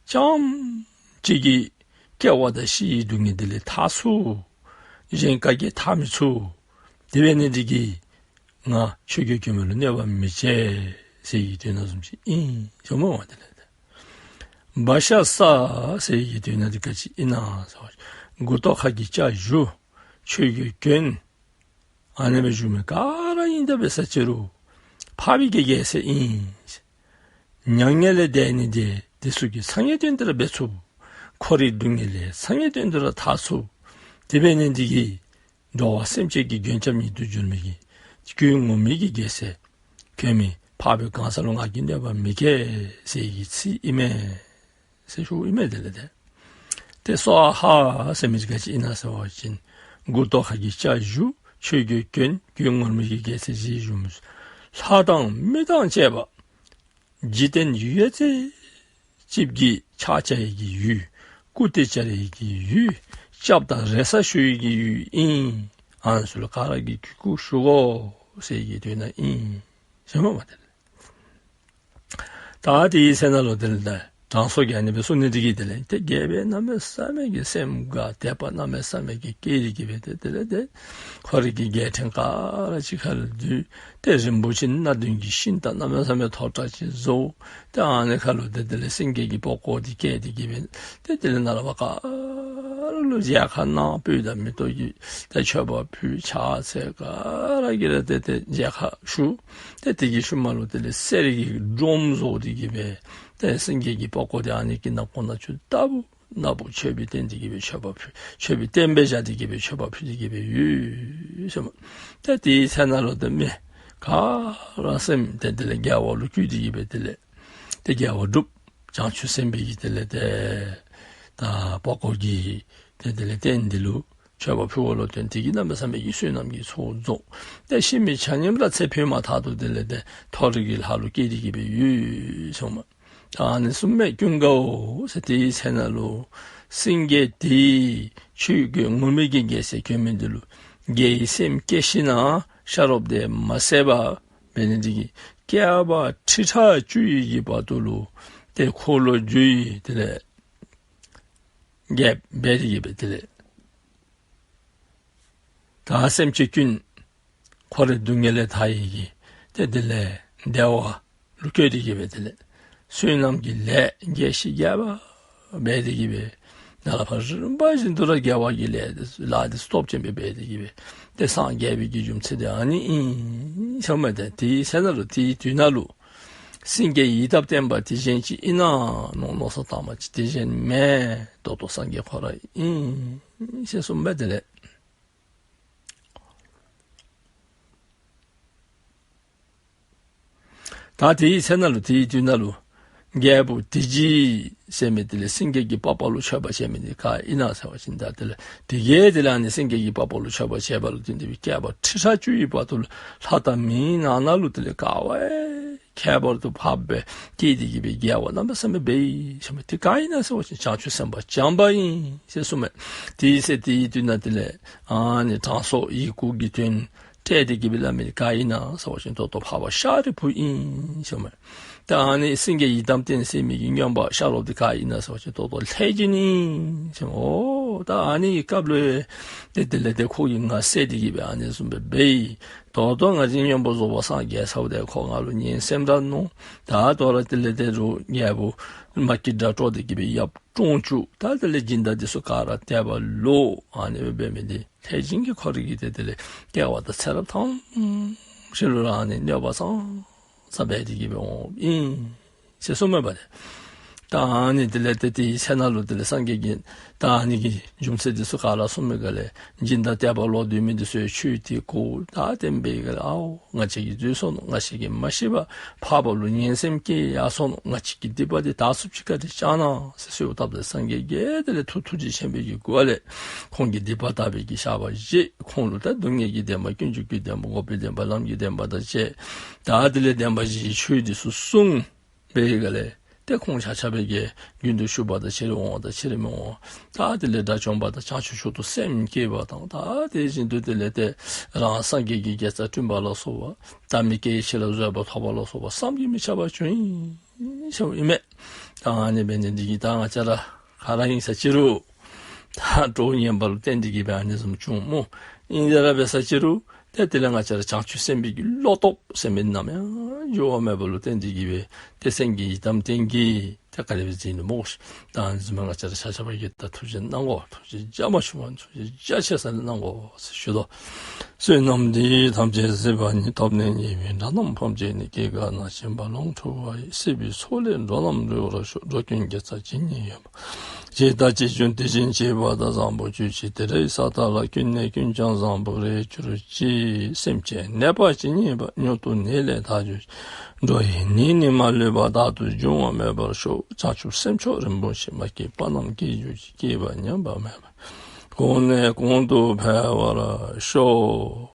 རྐྱངམ་གཅིག་གིས་སྐྱེ་བ་དང་ཤི་བའི་སྡུག་བསྔལ་འདི་ལས་ཐར་ཚུགས། གཞན་ག་གིས་ཐར་མི་ཚུགས། དེ་འབད་ནི་འདི་གིས་ང་ཆོས་གོས་གྱོན་མི་ལུ་གནོད་པ་མི་བྱེད་ཟེར་བའི་དོན་དག་བཟུམ་ཅིག་ཨིན་ཟེརཝ་མས། དེ་ལས་བ་ཤ་ས་ཟེར་བའི་དོན་དག་འདི་ག་ཅི་ཨིན་ན་ཟེར་བ་ཅིན་མགུ་ཏོ་ཁ་གི་སྐྱ་བཞར། ཆོས་གོས་གྱོན། ཨ་ནེམ་བཞུགས་མི་ག་ར་ཨིན་ད་འབད་ས་ཅིག་རུང་འཕགས་པའི་གི་རྒྱལ་མཚན་ཨིན། མྱ་ངན་ལས་འདས་ནི་འདི་འདི་ཚུ་གིས་ཚང་ཡང་དོན་དེ་ར་འབད་ཚུགས། འཁོར་བའི་སྡུག་བསྔལ་ལས་ཚང་ཡང་དོན་དེ་ར་ཐར་ཚུགས། དེ་འབད་ནི་འདི་གིས་འགྲོ་བ་སེམས་ཅན་གྱི་མགོན་སྐྱབས་ཉིད་དུ་གྱུར་མི་གི་སྐུ་ངུར་སྨྲིག་གི་རྒྱལ་མཚན་གྱོན་མི་འཕགས་པའི་གང་ཟག་ལུ་ང་གིས་གནོད་པ་མི་བཀལ་ཟེར་བའི་ཚིག་ཨིན་མས། ཟེར་ཞུཝ་ཨིན་མས། དེ་ལས་ཏེ་ཏེ་སྭཱ་ཧཱ་ཟེར་མི་འདི་ག་ཅི་ཨིན་ན་ཟེར་བ་ཅིན་མགུ་ཏོ་ཁ་གི་སྐྱ་བཞར། ཆོས་གོས་གྱོན། སྐུ་ངུར་སྨྲིག་གི་རྒྱལ་མཚན་བཞེས་བཞུགས་མི་ལྷ་དང་མི་དང་བཅས་པ་ འཇིག་རྟེན་ཡུལ་ཡོད་ཚད་ཅིག་གི་ཕྱག་བྱ་ཡི་གི་ཡུལ། བཀུར་སྟི་བྱ་ཡི་གི་ཡུལ། སྐྱབས་དང་རེ་ས་ཞུ་ཡི་གི་ཡུལ་ཨིན། ཨ་ནི་ཚུ་ལུ་ག་ར་གིས་གུས་བཀུར་ཞུ་དགོ་ཟེར་གྱི་དོན་དག་ཨིན་ཟེར་མས་པ། དེ་ལས་ད་དེའི་ཚེ་ན་ལུ་དེ་ལས་ད་དྲང་སྲོང་གིས་ཨ་ནི་སྦེ་གསུངས་ནི་དེ་གིས་དེ་ལས་ཏེ་རྒྱལ་པོ་གནམ་མེད་ས་མེད་ཀྱི་སེམས་དགའ། དད་པ་གནམ་མེད་ས་མེད་ཀྱི་སྐྱེས་ཏེ་གི་སྦེ་ཏེ་དེ་ལས་ཏེ་ཁོ་རའི་གི་རྒྱལ་ཕྲན་ག་ར་གཅིག་ཁར་ལུ་འདུས། ཏེ་རིན་པོ་ཆེ་སྣ་བདུན་གྱི་ཤིང་རྟ་གནམ་མེད་ས་མེད་མཐོ་དྲགས་ཅིག་བཟོ། ཏེ་ཨ་ནི་ཁར་ལུ་ཏེ་དེ་ལས་སེང་གེ་གི་པགས་ཀོ་འདི་བཀལ་ཏེ་གི་སྦེ་ཏེ་དེ་ལས་ནཱ་ལས་ཕར་ག་ར་ལུ་མཇལ་ཁ་གནང་། སྤོས་དང་མེ་ཏོག་གིས་ཏེ་མཆོད་པ་ཕུལ། ཕྱག་འཚལ། ག་ར་གིས་ར་ཏེ་ཏེ་མཇལ་ཁ་ཞུ། ཏེ་དེ་གི་ཤུལ་མ་ལུ་དེ་ལས་གསེར་གྱི་སྒྲོམ་བཟོ་སྟེ་གི་སྦེ་ཏེ་སེང་གེ་གི་པགས་ཀོ་འདི་ཨ་ནི་གི་ནག་པོ་ནང་ཚུད་ལྟ་བུ་ནག་པོ་མཆོད་པའི་རྟེན་འདི་གི་སྦེ་མཆོད་པ་ཕུལ། མཆོད་པའི་རྟེན་སྦེ་བཞག་སྟེ་གི་སྦེ་མཆོད་པ་ཕུལ་ཏེ་གི་སྦེ་ཡོད་ཟེར་མས། ཏེ་དེའི་ཚེ་ན་ལུ་ཏེ་མི་ག་ར་སེམས་ཏེ་དེ་ལས་དགའ་བ་ལུ་སྐྱོ་སྟེ་གི་སྦེ་དེ་ལས་ཏེ་དགེ་བ་སྒྲུབ། བྱང་ཆུབ་སེམས་དཔའི་གི་དེ་ལས་ཏེ་ད་པགས་ཀོ་གི་ཏེ་དེ་ལས་རྟེན་འདི་ལུ་མཆོད་པ་ཕུལ་བ་ལུ་བརྟེན་ཏེ་གི་གནམ་མེད་ས་མེད་ཀྱི་བསོད་ནམས་ཀྱི་ཚོགས་རྫོགས། ཏེ་ཤི་མི་ཆ་མཉམ་ར་ཚེ་འཕོས་མ་ཐག་ཏུ་དེ་ལས་ཏེ་མཐོ་རིས་ཀྱི་ལྷ་ལུ་སྐྱེས་ཏེ་གི་སྦེ་ཡོད་ཟེར་མས། ད་ཨ་ནི་གསུངས་མས། ཀུན་དགའ་བོ་ཟེར། དེའི་ཚེ་ན་ལུ་སེང་གེ་དེས་ཆོས་གོས་ངུར་སྨྲིག་གི་རྒྱལ་མཚན་གྱོན་མི་འདི་ལུ་དགེ་བའི་སེམས་བསྐྱེད་ཞིནམ་ལས་ཤ་རོགསཔ་དེ་མ་བསད་པར་འབད་ནི་འདི་གིས་བསྐལ་པ་ཁྲི་ཕྲག་བཅུ་ཡི་གི་བར་དུ་ལུ་ཏེ་འཁོར་ལོས་སྒྱུར་ཡི། དེ་ལས་རྒྱལཔོ་འབད་དེ་གི་སྦེ་དེ་ལས་ད་སེམས་ཅན་ཀུན་འཁོར་བའི་སྡུག་བསྔལ་ལས་ཐར་ཡི་གི་ཏེ་དེ་ལས་བདེ་བ་ལུ་བཀོད་དེ་གི་སྦེ་དེ་ལས་བསོད་ནམས་ཀྱི་ལས་རྒྱས་ཤིང་རྒྱས་པ་འབད་དེ་གི་སྦེ་ནཱ་ལས་ཕར་རིམ་པ་བཞིན་དུ་ར་དགེ་བ་གི་ལས་དེ་ལཱ་དེ་སྟོབས་ཆེན་པོ་འབད་དེ་གི་སྦེ་ཏེ་སངས་རྒྱས་པའི་གི་རྒྱུ་མཚན་དེ་ཨ་ནི་ཨིན་ཟེར་མས། ཏེ་དེའི་ཚེ་ན་ལུ་དེའི་དུས་ན་ལུ་སེང་གེ་ཡི་དམ་བརྟན་པ་དེ་གཞན་ཅིག་ཨིན་ན་མནོ་མནོ་བསམ་བཏང་བ་ཅིན་དེ་གཞན་མེན། ད་ལྟོ་སངས་རྒྱས་ཁོ་ར་ཨིན་ཟེར་གསུངས་པས། དེ་ལས་ད་དེའི་ཚེ་ན་ལུ་དེའི་དུས་ན་ལུ་རྒྱལ་པོ་དེ་ཅིག་ཟེར་མི་དེ་ལས་སེང་གེ་གི་པགས་པ་ལུ་མཆོད་པ་བྱེད་མི་འདི་ག་ཨིན་ན་ཟེར་བ་ཅིན་ད་དེ་ལས་དེ་གིས་དེ་ལས་ཨ་ནི་སེང་གེ་གི་པགས་པ་ལུ་མཆོད་པ་བྱེད་པ་ལུ་བརྟེན་ཏེ་སྦེ་བསྐལ་པ་ཁྲི་ཕྲག་བཅུ་ཡི་བར་དུ་ལུ་ལྷ་དང་མིའི་ནང་ན་ལུ་དེ་ལས་ག་བ་ཁྱད་པར་དུ་འཕགས་པའི་སྐྱེས་ཏེ་གི་སྦེ་དགེ་བ་གནམ་མེད་ས་མེད་འབད་ཡི་ཟེར་མས། དེ་ག་ཨིན་ན་ཟེར་བ་ཅིན་བྱང་ཆུབ་སེམས་དཔའ་བྱམས་པ་ཨིན་ཟེར་གསུངས་མས། དེའི་ཚེ་དེའི་དུས་ན་དེ་ལས་ཨ་ནི་དྲང་སྲོང་ཡི་གུ་གི་དོན་བཀྲལ་ཏེ་གི་སྦེ་སླབ་མི་ག་ཨིན་ན་ཟེར་བ་ཅིན་ད་ལྟོ་འཕགས་པ་ཤཱ་རིའི་བུ་ཨིན་ཟེར་མས། ད་ཨ་ནི་སེང་གེ་ཡི་དམ་བརྟན་ཟེར་མི་གི་རྔོན་པ་ཤ་རོགསཔ་འདི་ག་ཨིན་ན་ཟེར་བ་ཅིན་ད་ལྟོ་ལྷས་བྱིན་ཨིན་ཟེར་མས། འོ་ད་ཨ་ནི་གི་སྐབས་ལུ་ཏེ་དེ་ལས་ཏེ་ཁོ་གིས་ང་བསད་དེ་གི་སྦེ་ཨ་ནི་བཟུམ་སྦེ་འབད་ཡི། ད་ལྟོ་ང་བཅས་རྔོན་པ་རྫོགས་པ་སངས་རྒྱས་ཚརཝ་ད་ཁོ་ང་ལུ་ངན་སེམས་ར་མནོ། ད་ལྟོ་ར་དེ་ལས་ཏེ་རུ་རྒྱལ་པོ་མ་སྐྱེས་དགྲ་དཀྲོགས་ཏེ་གི་སྦེ་ཡབ་བཀྲོངས་བཅུག། ད་དེ་ལས་སྦྱིན་བདག་འདི་ཚུ་ག་ར་དེ་བ་ལོ་ཨ་ནི་སྦེ་འབད་མི་འདི་ལྷས་བྱིན་གྱིས་ཁོ་རའི་གི་ཏེ་དེ་ལས་སྐྱེ་བ་དང་ཚེ་རབས་ཐམས་ཅད་ལུ་ར་ཨ་ནི་གནོད་པ་ཙང་ཙ་འབད་དེ་གི་སྦེ་འོང་ཨིན་ཟེར་གསུངས་མས་པ་ཏེ། ད་ཨ་ནི་དེ་ལས་ཏེ་དེའི་ཚེ་ན་ལུ་དེ་ལས་སངས་རྒྱས་ཀྱིས་ད་ཨ་ནི་གི་རྒྱུ་མཚན་འདི་ཚུ་ག་ར་གསུངས་མི་ག་ལས་སྦྱིན་བདག་དད་པ་ལོག་སྡོད་མི་འདི་ཚུ་ཡང་ཆོས་འདི་གོ། ད་དེ་སྦེ་ག་ལས་ཨའོ་ང་བཅས་ཀྱིས་འདི་ཚུ་ནོ་ང་བཅས་ཀྱིས་མ་ཤེས་པར་འཕགས་པ་ལུ་ངན་སེམས་སྐྱེས་ཡར་སོ་ནུག། ང་བཅས་ཀྱི་སྡིག་པ་འདི་དག་ཚུགསཔ་ཅིག་ག་དེ་ཅིག་ཨིན་ན་ཟེར་གསོལཝ་བཏབ་སྟེ་སངས་རྒྱས་ཀྱིས་དེ་ལས་ཐུགས་ཐུགས་རྗེ་ཆེན་པོའི་གི་སྒོ་ལས་ཁོང་གི་སྡིག་པ་དག་པའི་གི་བཤགས་པ་བཞེས། ཁོང་ལུ་ད་སྡུག་བསྔལ་གྱི་བདེན་པ་ཀུན་འབྱུང་གི་བདེན་པ་འགོག་པའི་བདེན་པ་ལམ་གྱི་བདེན་པ་དང་བཅས་ད་དེ་ལས་བདེན་པ་བཞིའི་ཆོས་འདི་ཚུ་གསུངས་པའི་ག་ལས་ཏེ་ཁོང་ཆ་ཁྱབ་ཀྱིས་རྒྱུན་དུ་ཞུགས་པ་དང་ཕྱིར་འོང་བ་དང་ཕྱིར་མི་འོང་བ་ད་དེ་ལས་དགྲ་བཅོམ་པ་དང་བྱང་ཆུབ་མཆོག་ཏུ་སེམས་བསྐྱེད་པ་དང་ད་དེ་བཞིན་དུ་དེ་ལས་ཏེ་རང་སངས་རྒྱས་ཀྱི་དགེ་རྩ་བསྐྲུན་པ་ལ་སོགས་པ་ད་མི་སྐྱེ་བའི་ཕྱིར་ལ་བཟོད་པ་ཐོབ་པ་ལ་སོགས་པ་བསམ་གྱིས་མི་ཁྱབ་པ་བྱུང་ཡི་ཟེརཝ་ཨིན་མས། ད་ཨ་ནི་འབད་ནི་འདི་གིས་ད་ང་བཅས་ར་ག་ར་ཨིན་ས་ཅི་རུང་ད་གྲོགས་ངན་པ་ལུ་བརྟེན་ཏེ་གི་སྦེ་ཨ་ནི་བཟུམ་བྱུང་སྨོ། ཨིན་ཏེ་ར་འབད་ས་ཅི་རུང་ཏེ་དེ་ལས་ང་བཅས་ར་བྱང་ཆུབ་སེམས་དཔའི་གི་བློ་སྟོབས་ཟེར་མི་ནམ་ཡང་འགྱུར་བ་མེད་པ་ལུ་བརྟེན་ཏེ་གི་སྦེ་ཏེ་སེང་གེ་ཡི་དམ་བརྟན་གྱིས་ཏེ་ག་དེ་སྦེ་མཛད་ནུག་སྨོ་ཤིག། ད་ཨ་ནི་བཟུམ་ང་བཅས་ར་ཆ་ཁྱབ་ཀྱིས་ད་ཐུགས་རྗེ་གནང་དགོ། ཐུགས་རྗེ་རྒྱ་མ་ཆུང་བ་ཐུགས་རྗེ་རྒྱ་ཆེ་ས་ལས་གནང་དགོ་ཟེར་ཞུ་དོ། བསོད་ནམས་འདི་ཡིས་ཐམས་ཅད་གཟིགས་པ་ཉིད། ཐོབ་ནས་ཉེས་པའི་དགྲ་རྣམས་ཕམ་བྱས་ནས། སྐྱེ་རྒ་ན་འཆིའི་རྦ་ཀློང་འཁྲུགས་པ་ཡི། སྲིད་པའི་མཚོ་ལས་འགྲོ་རྣམས་སྒྲོལ་བར་ཤོག། འགྲོ་ཀུན་དགེ་རྩ་ཇི་སྙེད་ཡོད་པ། ཇི་ལྟ་ཇི་བཞིན་དེ་བཞིན་བྱེད་པ་དང་། བཟང་པོ་ཇི་བཞིན་དེ་འདྲའི་ས་དག་ལ། ཀུན་ནས་ཀུན་ཀྱང་བཟང་པོར་རེག་གྱུར་ཅིག། སེམས་ཅན་ནད་པ་ཇི་སྙེད་པ། མྱུར་དུ་ནད་ལས་ཐར་གྱུར་ཅིག། འགྲོ་བའི་ནད་ནི་མ་ལུས་པ། རྟག་ཏུ་འབྱུང་བ་མེད་པར་ཤོག། བྱང་ཆུབ་སེམས་མཆོག་རིན་པོ་ཆེ། མ་སྐྱེས་པ་རྣམས་སྐྱེ་གྱུར་ཅིག། སྐྱེས་པ་ཉམས་པ་མེད་པར། གོང་ནས་གོང་དུ་འཕེལ་བར་ཤོག།